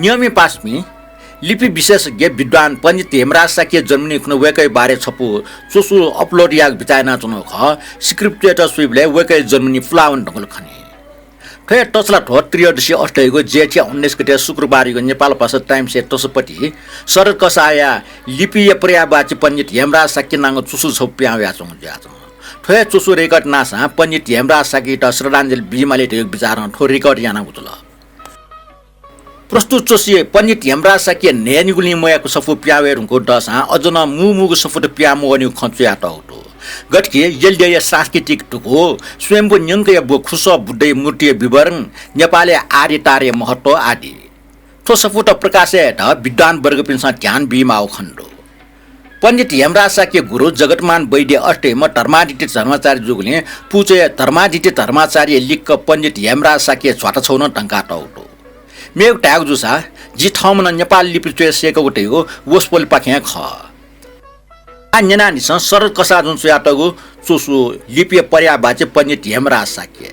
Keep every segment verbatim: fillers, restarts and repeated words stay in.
नियमि पासापिं लिपि विशेषज्ञ विद्वान पण्डित हेमराज शाक्य जन्मनि खुन्हु वय्कःया बारे छपु च्वसु upload यायेगु बिचाः यानाच्वनागु खः। स्वीकृति च्वयेत स्वइबलय् वय्कःया जन्मनि पुलावन धुंकल खनी। थ्व हे तछलाथ्व त्रयोदशी अष्टयागु जेठ उन्नाइस गते शुक्रबारयागु नेपाल भाषा टाइम्सया तसपति शरद कसाःया लिपिया पर्यायवाची पण्डित हेमराज शाक्य नांगु च्वसु छपु पिहां वयाच्वंगु जुयाच्वन। थ्व हे च्वसु record नाःसां पण्डित हेमराज शाक्ययात श्रद्धाञ्जली बीमाली धयागु बिचारं थ्व record यानागु जुल। प्रस्तुत च्वसुइ पण्डित हेमराज शाक्य न्हय्निगुलिं मयाकु छपु पिहां वये धुंकूगु दःसां अझ नं मू मूगु छपुत पिहां मवःनिगु खँ च्वयातःगु दु। गथे कि यलद्यःया सांस्कृतिक धुकू, स्वयम्भू न्यंकया बु, खुसः बुद्धया मूर्तिया विवरण, नेपालय् आर्य तारया महत्व आदि। थ्व छपुत प्रकाश यायेत विद्वान वर्गपिन्सं ध्यान बीमाःगु खनेदु। पण्डित हेमराज शाक्य गुरु जगतमान वैद्य अष्टयाम्ह धर्मादित्य धर्माचार्य जूगुलिं पुचःया धर्मादित्य धर्माचार्य लिक्क पण्डित हेमराज शाक्य झ्वाता छगू नं धंकातःगु दु। मेगु धायेगु जूसा जि थःम्हं नं नेपाल लिपि च्वये सय्कूगु धइगु वसपोलपाखें खः। आः न्यनादिसँ शरद कसाःजुं च्वयातःगु च्वसु लिपिया पर्यायवाची पण्डित हेमराज शाक्य।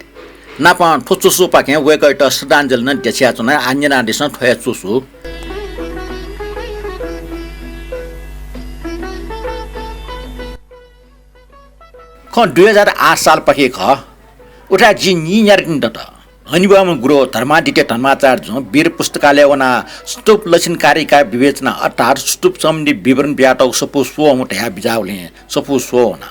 नापं थ्व च्वसुपाखें वय्कःयात श्रद्धाञ्जली नं देछानाच्वना। आः न्यनादिसँ थ्व हे च्वसु। खँ दुई हजार आठ सालपाखे खः। उथाय् जि नीन्यादँ दत। हनेबहःम्ह गुरु धर्मादित्य धर्माचार्यजुं वीर पुस्तकालयय् वनाः स्तूप लक्षणकारिका विवेचना अर्थात् स्तूप सम्बन्धी विवरण बियातःगु छपु स्वः हुँ धयाः बिज्याःगुलिं छपु स्वः हुना।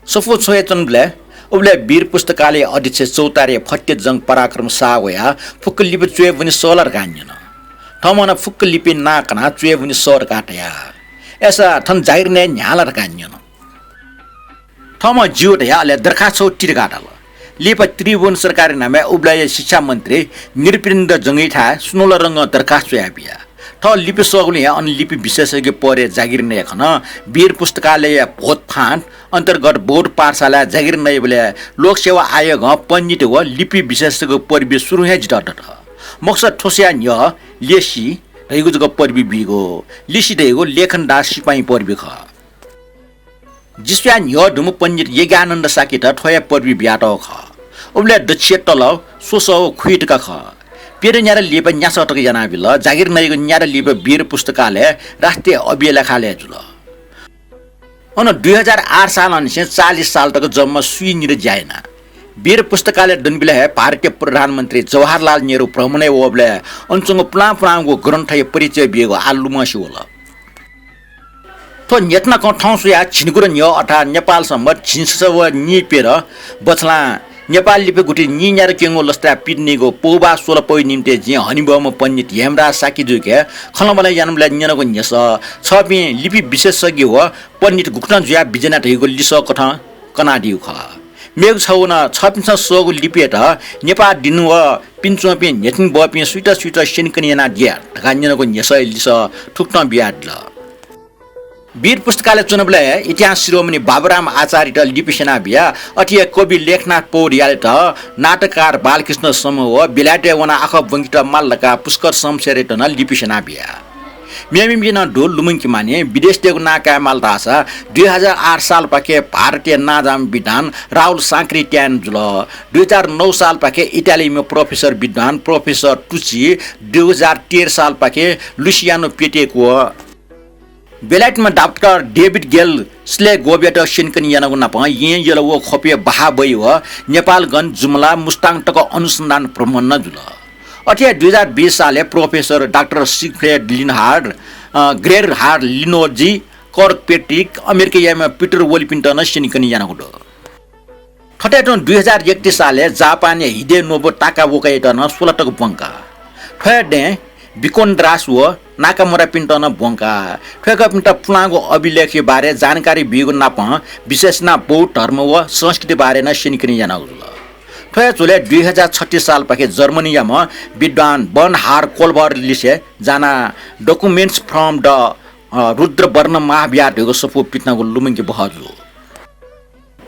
छपु छ्वयेत्यनाबलय् उबलय् वीर पुस्तकालय अध्यक्ष चौतारे फत्तेजंग पराक्रम शाह वयाः फुक्क लिपि च्वये ब्वने सः ला धकाः न्यन। थःम्हं नं फुक्क लिपिया नां कनाः च्वये ब्वने सः धकाः धया। अय्सा थन जागिर नये न्ह्याः ला धकाः न्यन। थःम्हं ज्यू धया, अले दरखास्त छगू ति धकाः धाल। लिपा त्रिभुवन सरकारया नामय् उबलय्या शिक्षा मन्त्री नृपेन्द्र जंगुयाथाय् सुनौला रंगं दरखास्त च्वयाबिया। थः लिपि सःगुलिं हे अन लिपि विशेषज्ञ पदय् जागिर नये खन। वीर पुस्तकालयया भोटफाँट अन्तर्गत बौद्ध पाठशालाय् जागिर नइबलय् लोकसेवा आयोगं पण्डित व लिपि विशेषज्ञ पदवी सुरुं हे जितः दत। मखुसा थ्व स्वयाः न्ह्यः लेसि धइगु जक पदवी बीगु। लेसि धइगु लेखन दास सिपाइँ पदवी खः। जि स्वयाः न्ह्यः दुम्ह पण्डित यज्ञानन्द शाक्ययात थ्व हे पदवी बियातःगु खः। उबलय् दच्छिया तलब स्वसः व खुइतका खः। प्यदँ न्यादँ लिपा न्यासः तक यानाबिल। जागिर नइगु न्यादँ लिपा वीर पुस्तकालय राष्ट्रिय अभिलेखालय जुल। अन दुई हजार आठ सालंनिसें चालिस साल तक जम्मा स्वीनिदँ ज्या याना। वीर पुस्तकालय दनिबलय् हे भारतया प्रधानमन्त्री जवाहरलाल नेहरू भ्रमणय् वःबलय् अन च्वंगु पुलां पुलांगु ग्रन्थया परिचय बीगु आः लुमंसे वल। थ्व न्ह्यथनाकं थौं स्वयाः झिंनिगू न्ह्यः अर्थात् नेपाल संवत् झिंछसः व नीप्यदँ बछलां नेपाल लिपि गुथि नीन्यादँ क्यंगु लसताय् पिदनीगु पौभाः स्वलापुया निंतिं जिं हनेबहःम्ह पण्डित हेमराज शाक्यजुयाके खँल्हाबल्हा यानाबलय् न्यनागु न्ह्यसः छःपिं लिपि विशेषज्ञ व पण्डित गुकथं जुयाः बिज्याना धइगु लिसः कथं कनादीगु खः। मेगु छगू नं छःपिन्सं सःगु लिपियात नेपाः दिं व पिने च्वंपिं न्ह्यथने बहःपिं सुइत सुइत स्यनेकने यानादिया धकाः न्यनागु न्ह्यसःया लिसः थुकथं बियादिल। वीर पुस्तकालयय् च्वनाबलय् इतिहास शिरोमणि बाबुराम आचार्ययात लिपि स्यनाबिया। अथे हे कवि लेखनाथ पौड्यालयात, नाटककार बालकृष्ण समूह व बेलायतय् वनाः आखः ब्वंकेत माल धकाः पुष्कर शमशेरयात नं लिपि स्यनाबिया। मेमेपिं नं दु लुमंके मानि। विदेशीतय्गु नां कायेमाल धाःसा दुई हजार आठ सालपाखे भारतया नांजाःम्ह विद्वान राहुल सांकृत्यायन जुल। दुई हजार नौ सालपाखे इटालीम्ह प्रोफेसर विद्वान प्रोफेसर तुची, दुई हजार तेह्र सालपाखे लुसियानो पेटेको, बेलायतम्ह डाक्टर डेभिड गेल स्लेगोभयात स्यनेकने यानागु नापं येँ यल व ख्वपया बहाः बइ व नेपालगञ्ज, जुम्ला, मुस्ताङ तक अनुसन्धान भ्रमण नं जुल। अथे हे दुई हजार बिस सालय् प्रोफेसर डाक्टर सिगफ्रेड लिनहार्ड, अ, गेरहार्ड लिनोजी, कर्कपेट्रिक, अमेरिकायाम्ह पिटर वलिपिन्त नं स्यनेकने यानागु दु। थथे तुं दुई हजार एकतिस सालय् जापानया हिदेनोबु ताकाओकायात नं स्वला तक ब्वंका। थ्व हे दँय् बिकोन्द्रास व नाकामुरापिन्त नं ब्वंका। थ्वय्कःपिन्त पुलांगु अभिलेखया बारे जानकारी बीगु नापं विशेष यानाः बौद्ध धर्म व संस्कृति बारे नं स्यनेकने यानागु जुल। थ्व हे झ्वलय् दुई हजार छत्तिस सालपाखे जर्मनीयाम्ह विद्वान बर्नहार्ड कोल्भर लिसे जानाः Documents from the, अ, रुद्रवर्ण महाविहार धइगु सफू पिथनागु लुमंके बहःजू।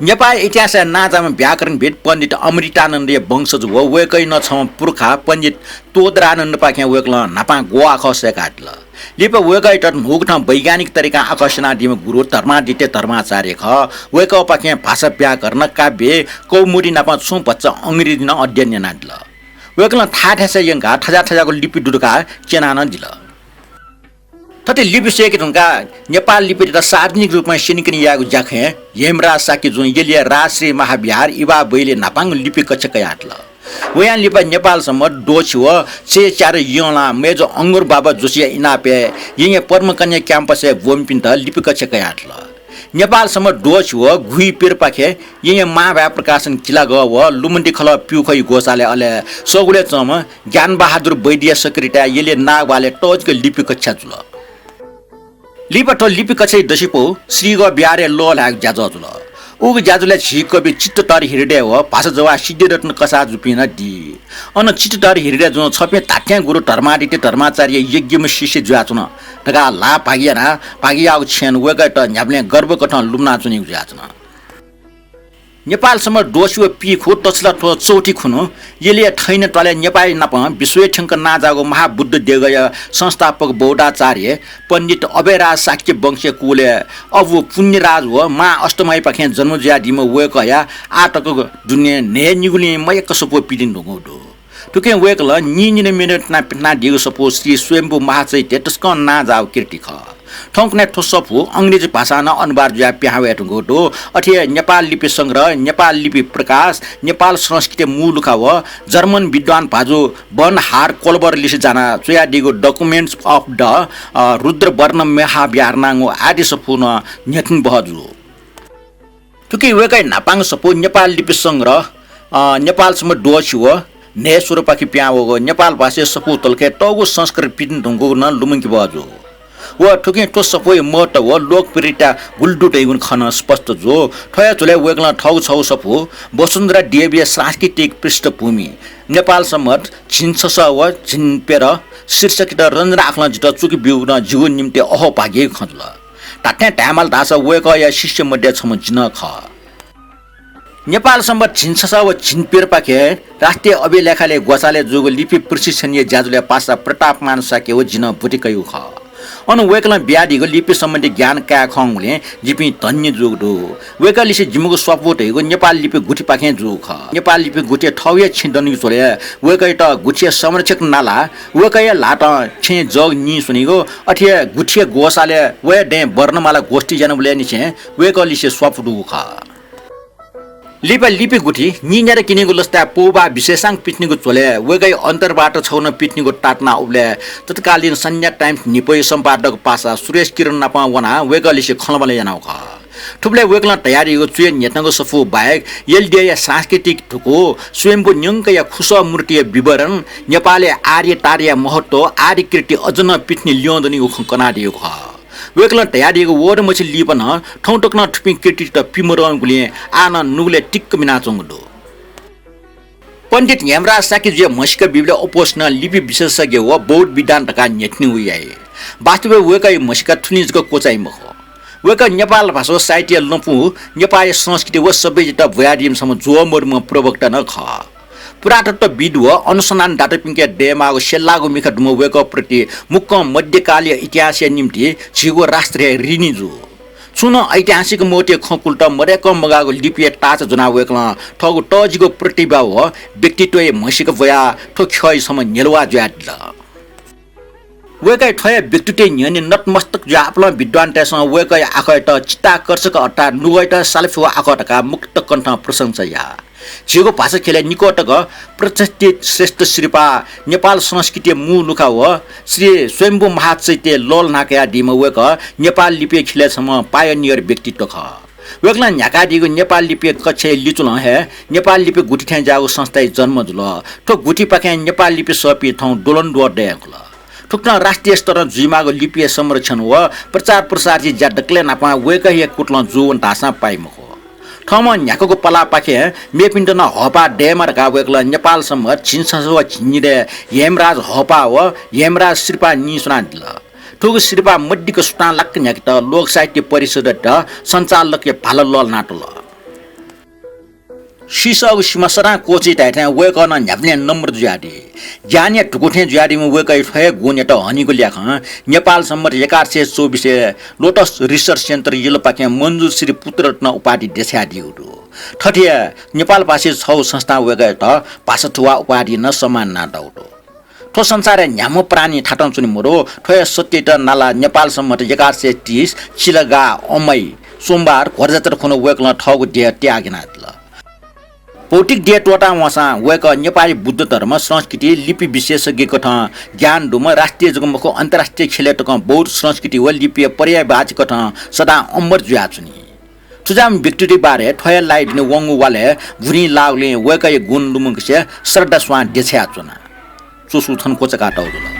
नेपाःया इतिहासय् नांजाःम्ह व्याकरणविद् पण्डित अमृतानन्दया वंशज व वय्कःया नं छम्ह पुर्खा पण्डित तोदरानन्दपाखें वय्कलं न्हापां ग्वःआखः सय्कादिल। लिपा वय्कःयात न्हूकथं वैज्ञानिक तरिकां आखः स्यनादीम्ह गुरु धर्मादित्य धर्माचार्य खः। वय्कःपाखें भाषा व्याकरण, काव्य, कौमुदी नापं छुं भचा अंग्रेजी नं अध्ययन यानादिल। वय्कलं थाय् थाय्सय् यंकाः थज्याः थज्याःगु लिपि दु धकाः क्यना नं दिल। थथे लिपि सय्के धुंकाः नेपाल लिपियात सार्वजनिक रूपमा स्यनीकने यायेगु ज्याखँय् हेमराज शाक्यजुं यलया राजश्री महाविहार इबाबैलय् न्हापांगु लिपि कक्षा कयातल। वयां लिपा नेपाल संवत् द्वःछि व चय्च्यादँ यंलां मय्जु अंगुर बाबा जोशीया इनापय् यँय् पद्मकन्या क्याम्पसय् ब्वंपिन्त लिपि कक्षा कयातल। नेपाल संवत् द्वःछि व गुइपिरपाखे यँय् मांभाय् प्रकाशन किलागः व लुमन्ति खलः प्यूखया ग्वसालय् अले सगुलय् च्वंम्ह ज्ञानबहादुर वैद्यया सक्रियताय् यलय् नागबहालय् तःजिक लिपि कक्षा जुल। लिपा थ्व लिपि कक्षाया दसिपौ श्रीगः बिहारय् लःल्हायेगु ज्याझ्वः जुल। उगु ज्याझ्वलय् झी कवि चित्तधर हृदय व भाषाजवाः सिद्धिरत्न कसाः जुपिं नं दी। अन चित्तधर हृदयजुं छपिं धात्थें गुरु धर्मादित्य धर्माचार्यया योग्यम्ह शिष्य जुयाच्वन धकाः ल्हाः भागि यानाः भागि याःगु छेँनं वय्कःयात न्ह्याबलें गर्वकथं लुमनाच्वनीगु जुयाच्वन। नेपाल संवत् द्वःछि व पीखु तछला थ्व चौथि खुन्हु यलया थैंनतःलय् नेपाःया नापं विश्वय् थ्यंक नांजाःगु महाबुद्ध देगःया संस्थापक बौद्धाचार्य पण्डित अभयराज शाक्य वंशया कुलय् अबु पुण्यराज व मां अष्टमाईपाखें जन्म जुयादीम्ह वय्कःया आः तक दुने न्हय्निगुलिं मयय्क सफू पितिने धुंकूगु दु। थुकिं वय्कलं नीनिदँ मेदँ पिथनादीगु सफू श्री स्वयम्भू महाचैत्य तसकं नांजाःगु कीर्ति खः। थौंकन्हय् थ्व सफू अंग्रेजी भाषां नं अनुवाद जुयाः पिहां वये धुंकूगु दु। अथे हे नेपाल लिपि संग्रह, नेपाल लिपि प्रकाश, नेपाल संस्कृतिया मू लुखा व जर्मन विद्वान भाजु बर्नहार्ड कोल्बर लिसे जानाः च्वयादीगु Documents of the, अ, रुद्रवर्ण महाविहार नांगु आदि सफू नं न्ह्यथने बहःजू। थुकी वय्कःया न्हापांगु सफू नेपाल लिपि संग्रह, अ, नेपाल संवत् द्वःछि व न्हय् स्वरपाखे पिहां वःगु नेपाल भाषाया सफू तलखय् तःगु संस्करण पितिने धुंकूगु नं लुमंके बहःजू। व थुकिं थ्व सफूया महत्व व लोकप्रियता गुलि दु धइगु खँ नं स्पष्ट जू। थ्वया झ्वलय् वय्कलं थःगु छगू सफू वसुन्धरा देवीया सांस्कृतिक पृष्ठभूमि, नेपाल संवत् झिंछसः व झिंप्यदँ शीर्षकयात रञ्जना आखलं जितः चुकि ब्यूगु नं जिगु निंतिं अहोभाग्यया खँ जुल। धात्थें धायेमाल धाःसा वय्कःया शिष्य मध्ये छम्ह जि नं खः। नेपाल संवत् झिंछसः व झिंप्यदँपाखे राष्ट्रिय अभिलेखालय ग्वसालय् जूगु लिपि प्रशिक्षणया ज्याझ्वलय् पासा प्रतापमान शाक्य व जि नं ब्वति कयागु खः। अन वय्कलं बियादीगु लिपि सम्बन्धी ज्ञान काये खंगुलिं जिपिं धन्य जूगु दु। वय्कःलिसे जिमिगु स्वापू धइगु नेपाल लिपि गुथिपाखें जूगु खः। नेपाल लिपि गुथिया थःगु हे छेँ दनिगु झ्वलय् वय्कःयात गुथिया संरक्षक नालाः वय्कःया ल्हातं छेँय् जग नीस्वनीगु, अथे हे गुथिया ग्वसालय् व हे दँय् वर्णमाला गोष्ठी यानाबलय् निसें वय्कःलिसे स्वापू दुगु खः। लिपा लिपि गुथि नीन्यादँ किनीगु लसताय् पौभाः विशेषांक पिथनेगु झ्वलय् वय्कःया अन्तर्वार्ता छगू नं पिथनेगु ताःतना उबलय् तत्कालीन संध्या टाइम्स न्हिपया सम्पादक पासा सुरेश किरण नाप वनाः वय्कःलिसे खँल्हाबल्हा यानागु खः। थुबलय् वय्कलं धयादीगु चुया न्ह्यथनागु सफू बाहेक यलदेय्‌या सांस्कृतिक धुकू, स्वयम्भू न्यंकया खुसः मूर्तिया विवरण, नेपालय् आर्य ताराया महत्व आदि कृति अझ नं पिथने ल्यं दनिगु खँ कनादीगु खः। वय्कलं धयादीगु वःदमछि लिपा नं थौं तक नं थुपिं कृतित पिमदंगुलिं आः नं नुगलय् तिक्क मिनाच्वंगु दु। पण्डित हेमराज शाक्यजुया म्हसीका बिबलय् अप्वःसिनं लिपि विशेषज्ञ व बौद्ध विद्वान धकाः न्ह्यथनेगु याइ। वास्तवय् वय्कःया म्हसीका थुलि जक क्वचाइ मखु। वय्कः नेपाल भाषा व साहित्यया लँपु, नेपाःया संस्कृति व सभ्यतायात ब्वयादीम्ह छम्ह ज्वःमदुम्ह प्रवक्ता नं खः। पुरातत्वविद् व अनुसन्धानदातापिन्के दयेमाःगु स्यल्लाःगु मिखा दुम्ह वय्कःप्रति मुक्कं मध्यकालया इतिहासया निंतिं झीगु राष्ट्र हे ऋणी जू। छुं नं ऐतिहासिक मवःतय् खँ कुलत मदय्कं मगाःगु लिपिया ताःचा ज्वनाः वय्कलं थःगु तःजिगु प्रतिभा व व्यक्तित्वया म्हसीका ब्वयाः थ्व ख्यःया छम्ह न्ह्यलुवाः जुयादिल। वय्कःया थ्व हे व्यक्तित्वया न्ह्यःने नतमस्तक जुयाः आपालं विद्वानतय्सं वय्कःया आखःयात चित्ताकर्षक अर्थात् नुगःयात सालाफ्यू आखः धकाः मुक्त कण्ठं प्रशंसा याः। झीगु भाषा ख्यलय् निकः तक प्रतिष्ठित श्रेष्ठ सिरपाः, नेपाल संस्कृतिया मू लुखा व श्री स्वयम्भू महाचैत्य लःल्हाना कयादीम्ह वय्कः नेपाल लिपिया ख्यलय् छम्ह pioneer व्यक्तित्व खः। वय्कलं न्ह्याकादीगु नेपाल लिपिया कक्षाया लिचुलं हे नेपाल लिपि गुथि थें ज्याःगु संस्थाया जन्म जुल। थ्व गुथिपाखें नेपाल लिपि सःपिं थौं द्वलंद्वः दयेकुल। थुकथं राष्ट्रिय स्तरं जुइमाःगु लिपिया संरक्षण व प्रचार प्रसारया ज्या दकलय् न्हापां वय्कःया कुतलं जूवन धाःसां पाइ मखु। थःम्हं न्ह्याकागु पलाःपाखें मेपिन्त नं हःपाः दयेमा धकाः वय्कलं नेपाल संवत् झिंछसः व झिंनिदँय् हेमराज हःपाः व हेमराज सिरपाः नीस्वनादिल। थुगु सिरपाः मदिक्क सुथांलाक्क न्ह्याकेत लोक साहित्य परिषदयात सञ्चालकया भाला लःल्हानातल। सीसःगु सिमा सदां क्वःछी धाइथें वय्कः नं न्ह्याबलें नम्र जुयादी। ज्ञानया धुकू थें जुयादीम्ह वय्कःया थ्व हे गुणयात हनीगु ल्याखं नेपाल सम्बत एघार सय चौबिसय् लोटस रिसर्च सेन्टर यलपाखें मञ्जुश्री पुत्ररत्न उपाधि देछायादीगु दु। थथे नेपालभाषी छगू संस्थां वय्कःयात भाषाथुवा उपाधि नं सम्मान यानातःगु दु। थ्व संसारय् न्ह्याम्ह प्राणी थातं च्वने मदु। थ्व हे सत्ययात नाला नेपाल सम्बत एघार सय तीस चिलगा अमै सोमबार घोरजात्रा खुन्हु वय्कलं थःगु देह त्याग यानादिल। भौतिक देह त्वःता वंसां वय्कः नेपाली बुद्ध धर्म, संस्कृति, लिपि विशेषज्ञ कथं ज्ञान दुम्ह, राष्ट्रिय जक मखु अन्तर्राष्ट्रिय ख्यलय् तकं बौद्ध संस्कृति व लिपिया पर्यायवाची कथं सदां अमर जुयाच्वनी। थुज्याःम्ह व्यक्तित्वया बारे थ्व हे लाइदुने वंगु वालय् भुरिं लाःगुलिं वय्कःया गुण लुमंकेसे श्रद्धा स्वां देछायाच्वना। च्वसु थन क्वचाकातःगु दु।